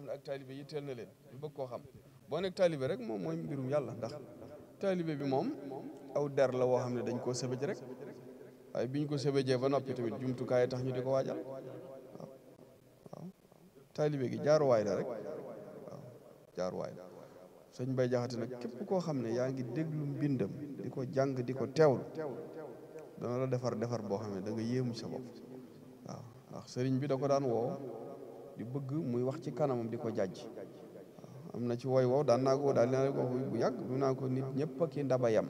ne ak taalibe yitteel na leen ñu bëgg koo xam boo nekk taalibe rek moom mooy mbirum yàlla ndax taalibe bi moom aw der la woo xam ne dañ koo sëbëj rek waaye biñ ko sëbëjee ba noppi tamit jumtukaay tax ñu di ko waajal waaw taalibe gi jaaruwaay la rek waaw jaaruwaay la sëñ Bay Jaxate nag képp koo xam ne yaa ngi déglu mbindam di ko jàng di ko teewlu dana la defar boo xam ne da nga yéemu sa bopp waaw ndax sëriñ bi da ko daan woo di bëgg muy wax ci kanamam di ko jàjj waaw am na ci woy wow daan naa ko daal dina ko bu yàgg du naa ko nit ñëpp ki ndaba yam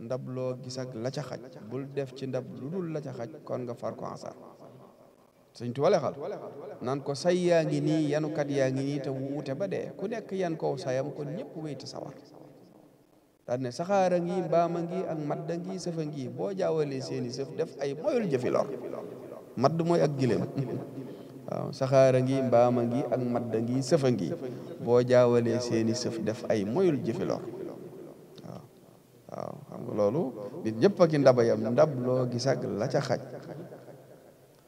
ndab loo gis ak la ca xaj bul def ci ndab lu dul la ca xaj kon nga far ko ansar sëñ Tuubaa xal naan ko say yaa ngi nii yanukat yaa ngi nii te wuute ba dee ku nekk yan kow sayam kon ñëpp wéyte sawar daal ne saxaara ngi mbaama ngi ak madda ngi sëfa ngi boo jaawalee seeni sëf def ay moyul jëfi lor madd mooy ak gileem waaw saxaara ngi mbaama ngi ak madda ngi sëfa ngi boo jaawalee seeni sëf def ay moyul jëfi lor waaw xam nga loolu nit ñëpp ak i ndaba yam ndab loo gis ak la ca xaj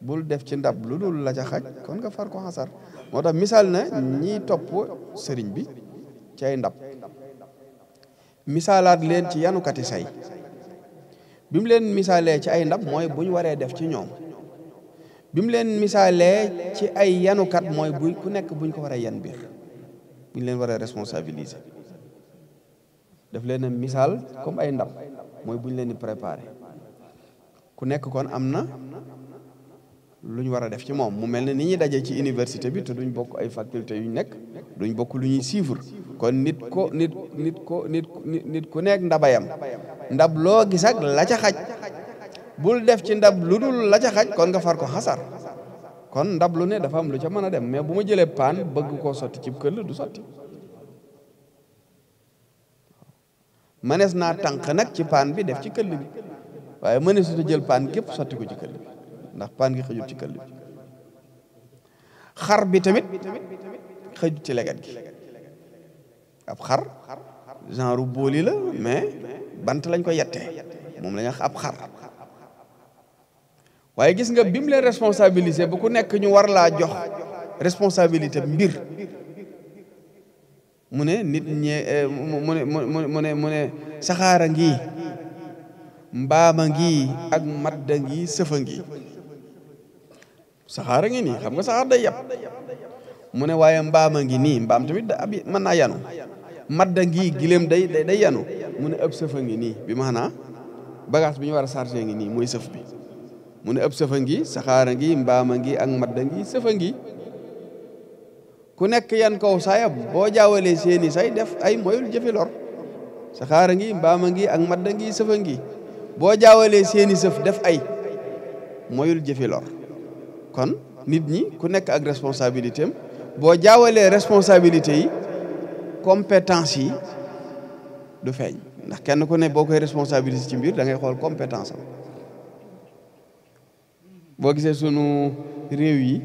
bul def ci ndab lu dul la ca xaj kon nga far ko xasar moo tax misaal na ñiy topp sëriñ bi ci ay ndab misaalaat leen ci yanukati say bi mu leen misaalee ci ay ndab mooy bu ñu waree def ci ñoom bi mu leen misaalee ci ay yanukat mooy bu ku nekk buñ ko waree yan biir buñ leen waree responsabiliser daf leen a misaal comme ay ndab mooy buñ leen di préparer ku nekk kon am na lu ñu war a def ci moom mu mel ne ni ñuy daje ci université bi te duñ bokk ay faculté yu nekk duñ bokk lu ñuy suivre kon nit ku nekk ndabayam ndab loo gis ak la ca xaj bul def ci ndab lu dul la ca xaj kon nga far ko xasar kon ndab lu ne dafa am lu ca mën a dem mais bu ma jëlee paan bëgg koo sotti ci këll du sotti mënees naa tànq nag ci paan bi def ci këll bi waaye mëneesut a jël paan gépp sotti ko ci këll bi ndax paan gi xëjut ci këll bi xar bi tamit xëjut ci leget gi ab xar genre booli la mais bant lañ ko yettee moom la ñu wax ab xar waaye gis nga bi mu leen responsabilisé bu ku nekk ñu war laa jox responsabilité mbir mu ne nit ñe mu ne saxaara ngi mbaama ngi ak madda ngi sëfa ngi saxaara ngi nii xam nga saxaar day yab mu ne waaye mbaama ngi nii mbaam tamit da ab mën naa yanu madda ngi gileem day yanu mu ne ëpp sëfa ngi nii bi maanaa bagage bi ñu war a chargé ngi nii mooy sëf bi mu ne ëpp sëfa ngi saxaara ngi mbaama ngi ak madda ngi sëfa ngi ku nekk yan kaw sayab boo jaawalee seeni say def ay moyul jëfi lor saxaara ngi mbaama ngi ak madda ngi sëfa ngi boo jaawalee seeni sëf def ay moyul jëfi lor kon nit ñi ku nekk ak responsabilité am boo jaawalee responsabilité yi compétence yi du feeñ ndax kenn ku ne boo koy responsabilité ci mbir da ngay xool compétence am boo gisee sunu réew yi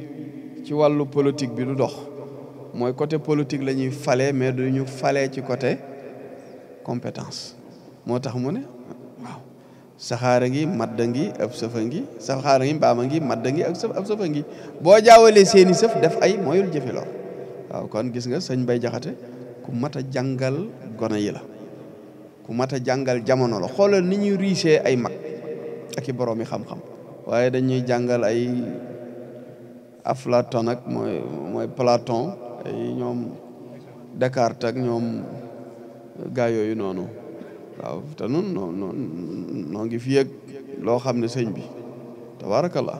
ci wàllu politique bi du dox mooy côté politique la ñuy fale mais du ñu fale ci côté compétence moo tax mu ne waaw saxaara ngi madda ngi ab sëfa ngi saxaara ngi mbaama ngi madda ngi ak ab sëfa ngi boo jaawalee seeni sëf def ay mooyul jëfi lor waaw kon gis nga sëñ Bay Jaxate ku mat a jàngal gone yi la ku mat a jàngal jamono la xoolal ni ñuy riisee ay mag ak i borom yi xam-xam waaye dañuy jàngal ay Aflaton ak mooy Platon ay ñoom Descartes ak ñoom gaa yooyu noonu waaw te nun noo ngi fi yëg loo xam ne sëñ bi tabarakallah